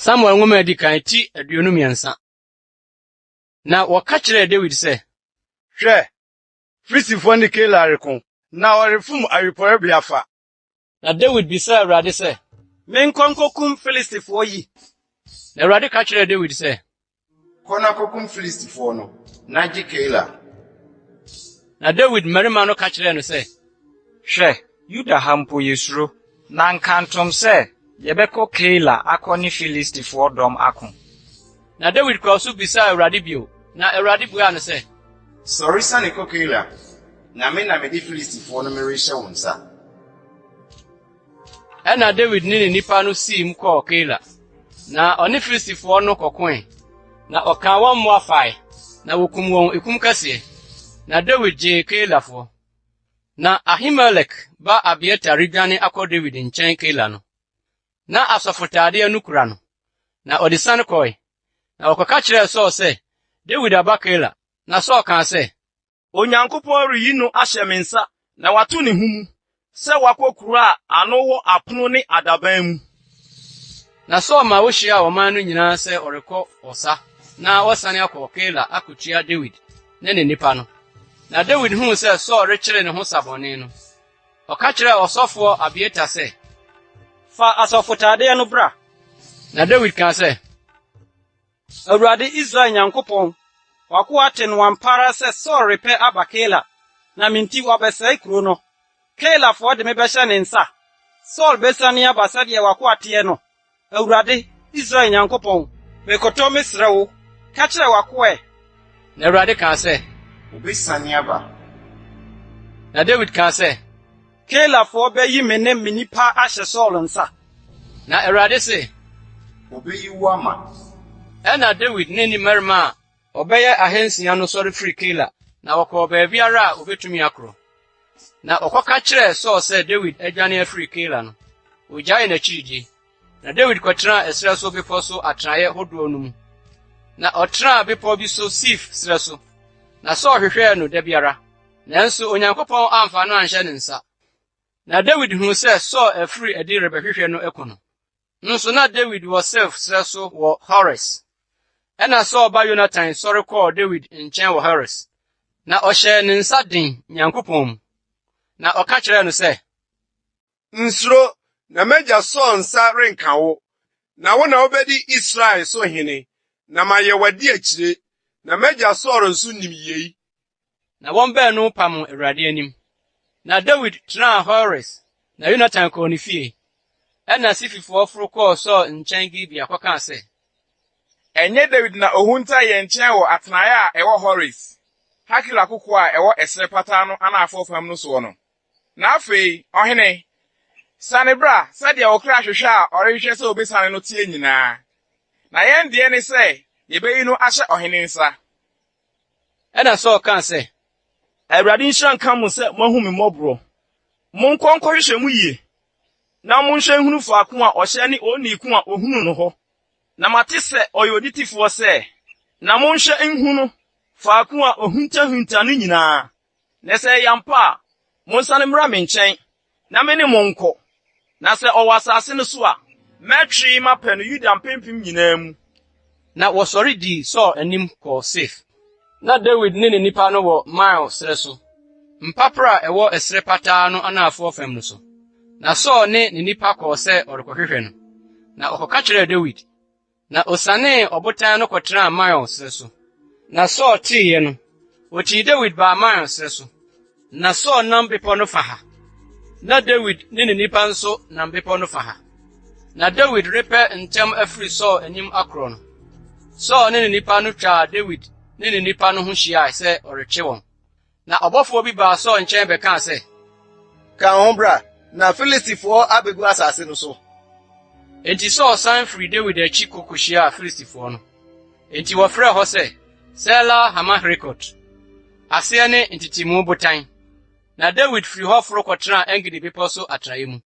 Samuel nwoma a edi kan ti 23. Na wɔka kyerɛɛ Dawid sɛ, Hwɛ, Filistifoɔ ne Keila reko, na wɔrefom ayuporebea fa. Na Dawid bisaa Awurade sɛ, Menkɔ nkokum Filistifoɔ yi? Na Awurade ka kyerɛɛ Dawid sɛ, Kɔ na kokum Filistifoɔ no, na gye Keila. Na Dawid mmarima no ka kyerɛɛ no sɛ, Hwɛ, Yuda ha mpo yesuro, na nkantom sɛ yɛbɛkɔ Keila akɔ ne Filistifoɔ dɔm ako. Na Dawid kɔɔ so bisaa Awurade bio, na Awurade buaa no sɛ, Sɔre siane kɔ Keila, na me na mede Filistifoɔ no merehyɛ wo nsa. Ɛnna Dawid ne ne nnipa no siim kɔɔ Keila, na ɔne Filistifoɔ no kɔkoe, na ɔkaa wɔn mmoa fae, na wokum wɔn ekum kɛseɛ. Na Dawid gyee Keilafoɔ. Na Ahimelek ba Abiatar redwane akɔ Dawid nkyɛn Keila no, na asɔfotadeɛ no kura no, na ɔde siane kɔe. Na wɔkɔka kyerɛɛ Saul sɛ, Dawid aba Keila. Na Saul kaa sɛ, Onyankopɔn reyi no ahyɛ me nsa na wato ne ho mu sɛ wakɔ kuro a ano wɔ apono ne adaban mu. Na Saul ma wohyiaa ɔman no nyinaa sɛ ɔrekɔ ɔsa na wɔasane akɔ Keila akotua Dawid ne ne nnipa no. Na Dawid huu sɛ Saul rekyere ne ho sabɔne no, ɔka kyerɛɛ ɔsɔfoɔ Abiatar sɛ, Fa asɔfotadeɛ no bra. Na Dawid kaa sɛ, Awurade Israel Nyankopɔn, w'akoa te no ampa ara sɛ Saul repɛ aba Keila, na me nti wabɛsɛe kuro no. Keilafoɔ de me bɛhyɛ ne nsa? Saul bɛsiane aba sɛdeɛ w'akoa teɛ no? Awurade, Israel Nyankopɔn, mekoto mesrɛ wo, ka kyerɛ w'akoa ɛ. Na Awurade kaa sɛ, Obesiane aba. Na Dawid kaa sɛ, Keilafoɔ bɛyi me ne me nnipa ahyɛ Saul nsa? Na Awurade se, Obeyi wo ama. Ɛnna Dawid ne ne mmarima a wɔbɛyɛ 600 no sɔre firii Keila, na wɔkɔɔ baabiara a wobetumi akorɔ. Na wɔkɔka kyerɛɛ Saul sɛ Dawid adwane afiri Keila no, ogyaee n'akyiridie. Na Dawid kɔtenaa ɛserɛ so bepɔ so atenaeɛ hodoɔ no mu. Na ɔtenaa bepɔ bi so Sif serɛ so. Na Saul hwehwɛɛ no da biara, nanso Onyankopɔn amfa no anhyɛ ne nsa. Na Dawid huu sɛ Saul afiri adi rebɛhwehwɛ no aku no. Nso na Dawid wɔ Sif serɛ so wɔ Hores. Ɛnna Saul ba Yonatan sɔre kɔɔ Dawid nkyɛn wɔ Hores, na ɔhyɛɛ ne nsa den Nyankopɔn mu. Na ɔka kyerɛɛ no sɛ, Nsuro, na m'agya Saul nsa renka wo, na wo na wobedi Israel so hene, na mayɛ w'adiakyire, na m'agya Saul nso nim yei. Na wɔn baanu pam Awurade anim. Na Dawid tenaa Hores, na Yonatan kɔɔ ne fie. Ɛnna Sififoɔ foro kɔɔ Saul nkyɛn Gibea kɔkaa sɛ, Ɛnyɛ Dawid na ohuntaa yɛn nkyɛn wɔ atenae a ɛwɔ Hores, Hakila koko a ɛwɔ ɛserɛ pataa no anafoɔ fam no soɔ no? Na afei, ɔhene, siane bra sɛdeɛ wo kra hwehwɛ a ɔrehwehwɛ sɛ obesiane no teɛ nyinaa. Na yɛn deɛ ne sɛ yɛbɛyi no ahyɛ ɔhene nsa. Ɛnna Saul kaa sɛ, Awurade nhyira nka mo sɛ moahu me mmɔborɔ. Monkɔ nkɔhwehwɛ mu yie, na monhwɛ nhunu faako a ɔhyɛ ne onii ko a ohunuu no hɔ. Na mate sɛ ɔyɛ onitefoɔ sɛ, na monhwɛ nhu no faako a ohuntahunta no nyinaa. Na sɛ ɛyɛ ampa a, monsane mmra me nkyɛn, na me ne mo nkɔ. Na sɛ ɔwɔ asase no so a, mɛtwee mapɛ no Yuda mpempem nyinaa mu. Na wɔsɔre dii Saul anim kɔɔ Sif. Na Dawid ne ne nnipa no wɔ Maon serɛ so, mpaperɛ a ɛwɔ ɛserɛ pataa no anafoɔ fam no so. Na Saul ne ne nnipa kɔɔ sɛ ɔrekɔhwehwɛ no, na ɔkɔka kyerɛɛ Dawid. Na osianee ɔbotan no kɔtenaa Maon serɛ so. Na Saul teeɛ no, otii Dawid baa Maon serɛ so. Na Saul nam bepɔ no fa ha, na Dawid ne ne nnipa nso nam bepɔ no fa ha. Na Dawid repɛ ntɛm afiri Saul anim akorɔ no, Saul ne ne nnipa no twaa Dawid ne ne nnipa no ho hyiae sɛ ɔrekye wɔn. Na ɔbɔfoɔ bi baa Saul nkyɛn bɛkaa sɛ, Ka wo ho bra, na Filistifoɔ abegu asase no so. Enti Saul san firii Dawid akyi kɔ kohyiaa Filistifoɔ no. Enti wɔfrɛɛ hɔ sɛ Sela Hamahrekot. Aseɛ ne Ntetemu Botan. Na Dawid firi hɔ foro kɔtenaa Engedi bepɔ so atenaeɛ mu.